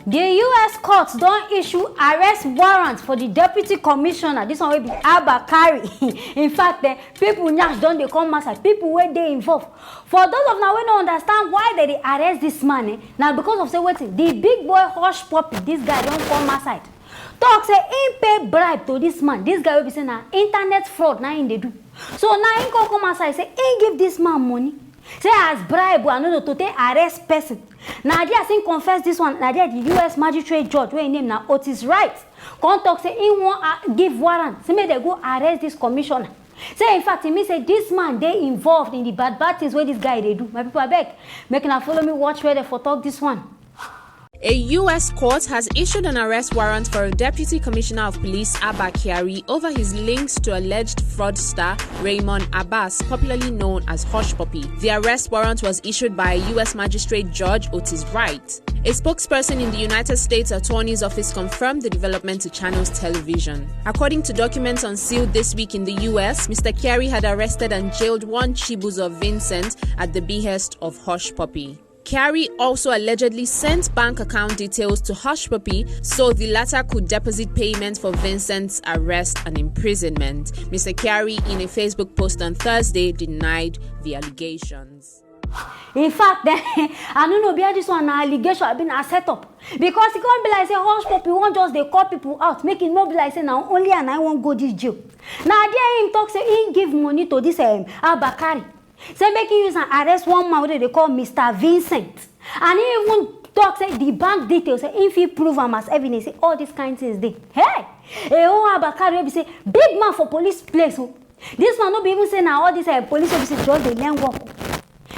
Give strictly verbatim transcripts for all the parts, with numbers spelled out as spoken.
The U S court don issue arrest warrant for the deputy commissioner, this one wey be Abba Kyari. In fact, eh, people nyash don dey come outside, people wey dey involved. For those of una wey no understand why dem dey arrest this man, eh, na because of say wetin, the big boy Hushpuppi, this guy don come outside talk say im pay bribe to this man, this guy wey be say na internet fraud na im dey do. So now im come come outside say im give this man money, say as bribe, I no know, to take arrest person. Na there as im confess this one, na there the U S magistrate judge wey im name na Otis Wright come talk say im wan, ah, give warrant say make dem go arrest this commissioner. Say in fact, e mean say this man dey involved in the bad bad things wey this guy dey do. My people, abeg, make una follow me watch where dem for talk this one. A U S court has issued an arrest warrant for Deputy Commissioner of Police Abba Kyari over his links to alleged fraudster Raymond Abbas, popularly known as Hushpuppi. The arrest warrant was issued by U S Magistrate Judge Otis Wright. A spokesperson in the United States Attorney's Office confirmed the development to Channels Television. According to documents unsealed this week in the U S, Mister Kyari had arrested and jailed one Chibuzo Vincent at the behest of Hushpuppi. Kyari also allegedly sent bank account details to Hushpuppi so the latter could deposit payment for Vincent's arrest and imprisonment. Mister Kyari, in a Facebook post on Thursday, denied the allegations. In fact, eh, I no know whether this one na allegation abi na setup, because e come be like say Hushpuppi wan just dey call people out, make e no be like say na only am na im wan go this jail. Na there im talk say im give money to this, um, Abba Kyari, say make im use am arrest one man wey dem dey call Mister Vincent, and im even talk say the bank details, say im fit prove am as evidence, say all these kind things dey. Hey, a whole Abba Kyari wey be say big man for police place o. This one no be even say na all this, eh, police officers just dey learn work.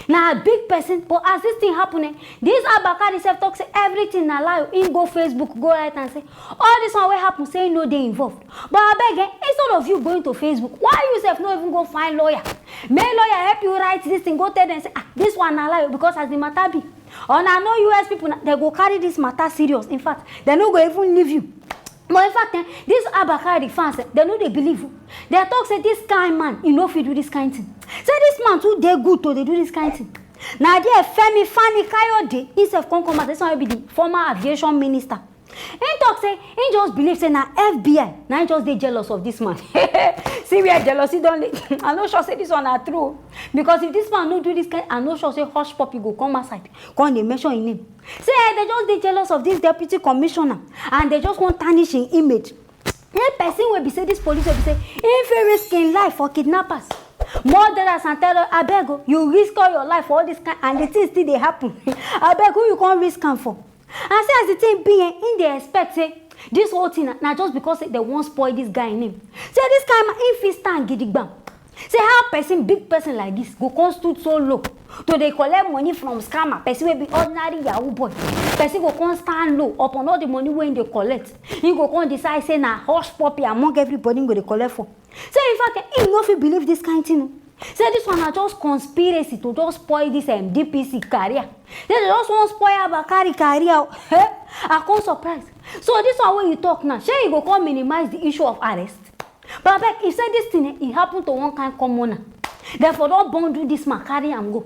Na big person, but as this thing happen, eh, this Abba Kyari sef talk say everything na lie o. Im go Facebook, go write and say all this one wey happen, say im no dey involved. But abeg, eh, instead of you going to Facebook, why you sef no even go find lawyer? Make lawyer help you write this thing, go tell them say, ah, this one na lie o, because as the matter be, una know U S people, na, dem go carry this matter serious. In fact, dem no go even leave you. But in fact, eh, this Abba Kyari fans, eh, dem no dey believe o. Dem talk say this kind man, e no fit do this kind thing. Say this man too dey good to dey do this kind thing. Na there Femi Fani Kayode himself come come out, this one wey be the former aviation minister. Im talk say im just believe say na F B I na im just dey jealous of this man. See where jealousy don lead. I no sure say this one na true o. Because if this man no do this kind, I no sure say Hushpuppi go come outside come dey mention im name. Say, eh, dem just dey jealous of this deputy commissioner and dem just wan tarnish im image. Any person wey be say this police wey be say im fit risk im life for kidnappers, murderers and terror, abeg o, you risk all your life for all this kind, and the thing still dey happen. Abeg, who you come risk am for? And see as the thing be, eh, im dey expect say this whole thing na, na just because say dem wan spoil this guy name. Say this kind man, im fit stand gidigbam. Say how person, big person like this, go come stood so low to dey collect money from scammer, person wey be ordinary yahoo boy. Person go come stand low upon all the money wey im dey collect. Im go come decide say na Hushpuppi among everybody im go dey collect for. Say in fact, eh, im no fit believe this kind thing o. Say this one na just conspiracy to just spoil this, um, D P C career. Say dem just wan spoil Abba Kyari career o. Eh? I come surprise. So this one wey you talk now, shey e go come minimize the issue of arrest? But abeg, if say this thing, eh, e happen to one kind commoner, dem for don bundle this man, carry am go.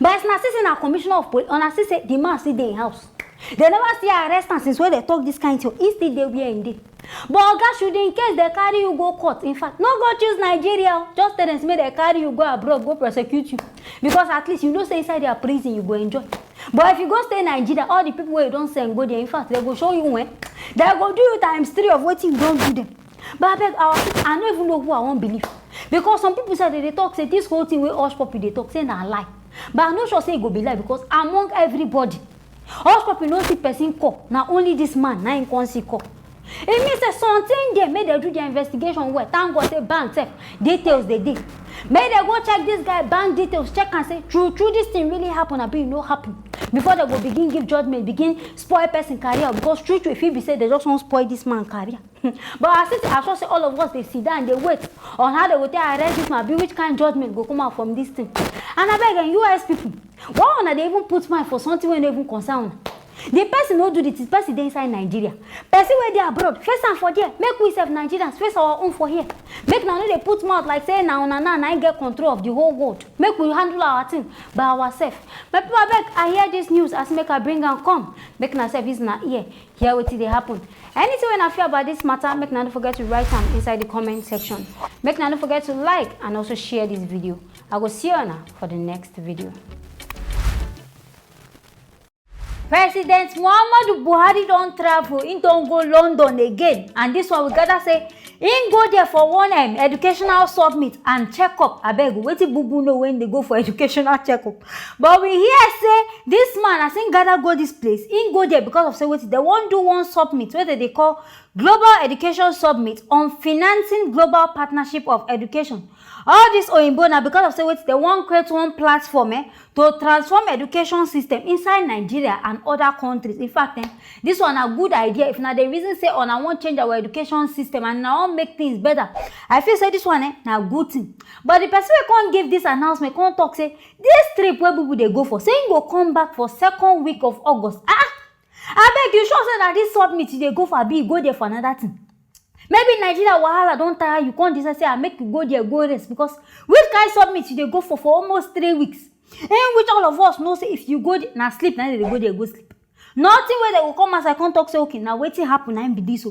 But as una see say na commissioner of police, una see say the man still dey im house. Dem never still arrest am since wey dem talk this kind thing. He still dey where im dey. But oga, should in case dem carry you go court, in fact, no go choose Nigeria o. Just tell dem say make dem carry you go abroad, go prosecute you. Because at least you know say inside their prison you go enjoy. But if you go stay Nigeria, all the people wey you don send go there, in fact, dem go show you when. Dem go do you times three of wetin you don do dem. But abeg, our people, I no even know who I wan believe. Because some people sef, dem dey talk say this whole thing wey Hushpuppi dey talk, say na lie. But I no sure say e go be lie, because among everybody, Hushpuppi no see person call. Na only this man na im come see call. E mean say something dey, make dem do their investigation well. Thank God say bank sef, details dey dey. Make dem go check this guy bank details, check am say true true this thing really happen abi e no happen, before dem go begin give judgment, begin spoil person career. Because true true, e fit be say dem just wan spoil this man career. But I still, I sure say all of us dey sit down, dey wait on how dem go take arrest this man, abi which kind judgment go come out from this thing. And abeg, eh, U S people, why una dey even put mind for something wey no even concern una? The person no do the thing, person dey inside Nigeria. Person wey dey abroad, face am for there. Make we sef Nigerians face our own for here. Make una no dey put mouth like say na una na na im get control of the whole world. Make we handle our thing by ourselves. My people, abeg, I hear this news as make I bring am come. Make una sef use una ear hear wetin dey happen. Anything wey una feel about this matter, make una no forget to write am inside the comment section. Make una no forget to like and also share this video. I go see una for the next video. President Muhammadu Buhari don travel, he don go London again, and this one we gather say he go there for one um, educational summit and check up. Abeg, wetin bubu know when they go for educational checkup? But we hear say this man, as he gather go this place, he go there because of say wetin they wan do one summit wey they dey call Global Education Summit on Financing Global Partnership of Education. All this oyinbo na because of say wetin they wan create one platform eh, to transform education system inside Nigeria and other countries. In fact, eh, this one na good idea. If na the reason say una wan change our education system and una wan make things better, I feel say this one eh, na good thing. But the person wey come give this announcement come talk say this trip wey people dey go for, say he go come back for second week of August. Ah, abeg, you sure say na this summit you dey go for, abi you go there for another thing? Maybe Nigeria wahala don tire you, come decide say ah, make you go there go rest, because which kind summit you dey go for for almost three weeks? Eh, which all of us know say if you go there, na sleep na dey go there go sleep. Nothing wey they go come outside come talk say okay, na wetin happen na im be this o.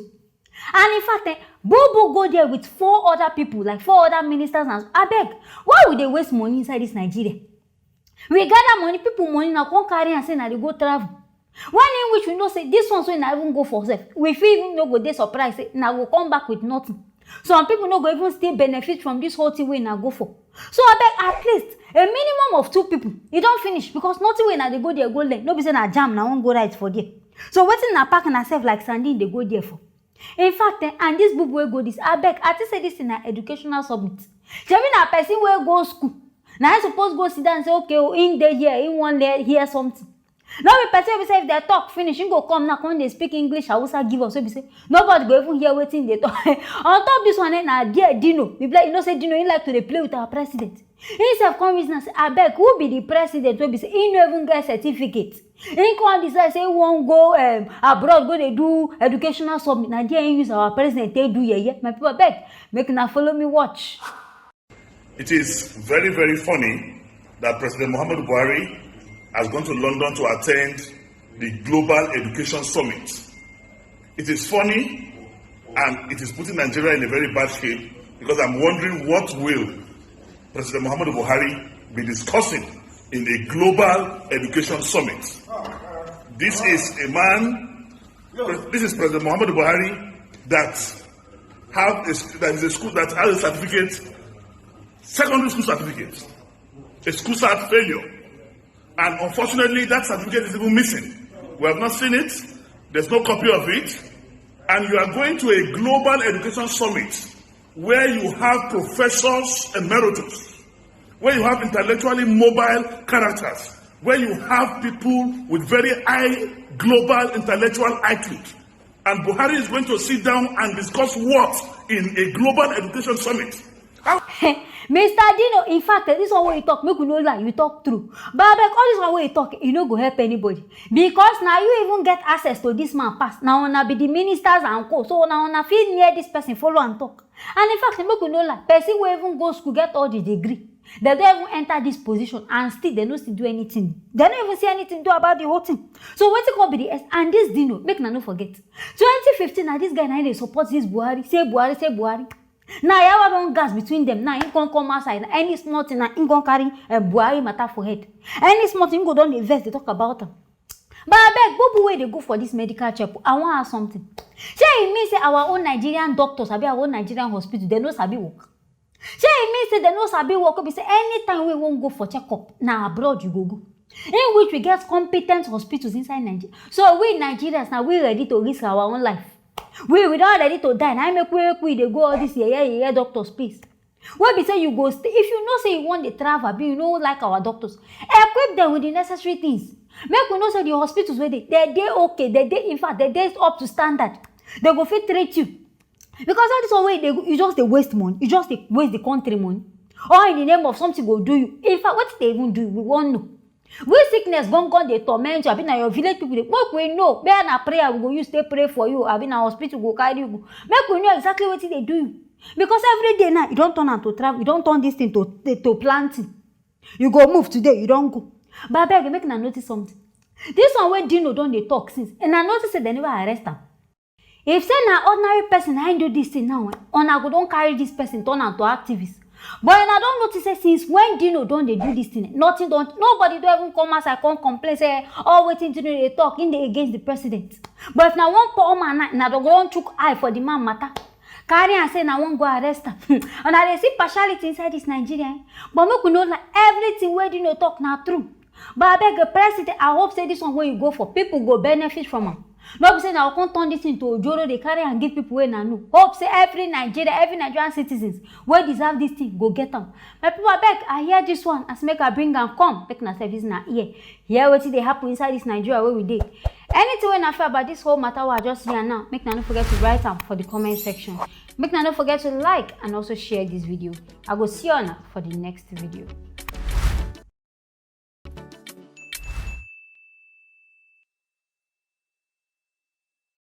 And in fact, eh, Bubu go there with four other people, like four other ministers. And abeg, why we dey waste money inside this Nigeria? We gather money, people money, na come carry am say na dey go travel. When in which we know say this one so na even go for sef, we fit even no go dey surprised say na go come back with nothing. Some people no go even still benefit from this whole thing wey na go for. So abeg, at least a minimum of two people, e don finish, because nothing wey na dey go there go learn, no be say na jam na wan go write for there. So wetin na pack na sef like sardine dey go there for? In fact, eh, and this bubu wey go this, abeg, I think say this thing na educational summit. Shebi na person wey go school, na him suppose go sit down and say okay o, him dey here, him wan learn hear something. No be person wey be say if they talk finish, him go come now come dey speak English Hausa give us, wey be say nobody go even hear wetin they talk. On top this one eh, na there Dino, we be like, you know say Dino, he like to dey play with our president. He sef come reason am say abeg, who be the president wey be say he no even get certificate? He come decide say he wan go um, abroad go dey do educational summit, na there he use our president take do yeye. My people, abeg, make una follow me watch. It is very, very funny that President Muhammadu Buhari has gone to London to attend the Global Education Summit. It is funny and it is putting Nigeria in a very bad shape, because I'm wondering what will President Muhammadu Buhari be discussing in a Global Education Summit. This is a man, this is President Muhammadu Buhari that have a, that is a school that has a certificate, secondary school certificate, a school cert failure. And unfortunately, that certificate is even missing. We have not seen it. There's no copy of it. And you are going to a Global Education Summit where you have professors emeritus, where you have intellectually mobile characters, where you have people with very high global intellectual I Q. And Buhari is going to sit down and discuss what in a Global Education Summit? How? Mister Dino, in fact, eh, this one wey you talk, make we no lie, you talk true. But abeg, all this one wey you talk, e no go help anybody, because na you even get access to this man pass. Na una be the ministers and co, so na una fit near this person, follow am talk. And in fact, make we no lie, person wey even go school get all the degree, they don even enter this position and still they no still do anything. They no even see anything do about the whole thing. So wetin come be the S and this Dino, make una no forget. Twenty fifteen na this guy na him dey support this Buhari, say Buhari, say Buhari. Now yawa don gas between them. Now he come come outside. Na any small thing na he come carry uh, Buhari matter for head. Any small thing he go don dey vex dey talk about am. But abeg, bubu wey dey go for this medical check, I wan ask something. Shey e mean say our own Nigerian doctors abi our own Nigerian hospital, dem no sabi work? Shey e mean say dem no sabi work wey be say anytime wey you wan go for checkup, na abroad you go go? In which we get competent hospitals inside Nigeria. So we Nigerians, na we ready to risk our own life? We we don ready to die. Na im make we make we dey go all this yeye yeye doctors place. Wey be say you go stay, if you know say you wan dey travel abi you no like our doctors, equip them with the necessary things. Make we know say the hospitals wey dey, they dey okay, they dey, in fact, they dey up to standard. They go fit treat you. Because all this one wey you dey go, you just dey waste money, you just dey waste the country money. All in the name of something go do you. In fact, wetin dey even do you, we wan know. Which sickness gon gon dey torment you? Abi na your village people dey? Make we know. Where na prayer we go use take pray for you? Abi na hospital go carry you go? Make we know exactly wetin dey do you. Because every day now, you don turn am to travel, you don turn this thing to to planting. You go move today, you don go. But abeg, make una notice something. This one wey Dino don dey talk since, and I notice say dem never arrest am. If say na ordinary person na him do this thing now, eh, una go don carry this person turn am to activist. But una don notice say since when Dino don dey do this thing, eh, nothing don, nobody don even come outside come complain say all wetin Dino dey talk, him dey against the president. But if na one poor man, na, na go don chook eye for the man matter. Carry am say na wan go arrest am. Una dey see partiality inside this Nigeria, eh? But make we no lie, everything wey Dino talk na true. But abeg, eh, president, I hope say this one wey you go for, people go benefit from am. No be say na come turn this thing to ojoro dey carry and give people wey na know. Hope say every Nigeria, every Nigerian citizens wey deserve this thing go get am. My people, abeg, I hear this one as make I bring am come. Make na service na ear. Hear wetin dey happen inside this Nigeria wey we dey. Anything wey na feel about this whole matter wey I just hear now, make na no forget to write am for the comment section. Make na no forget to like and also share this video. I go see you for the next video.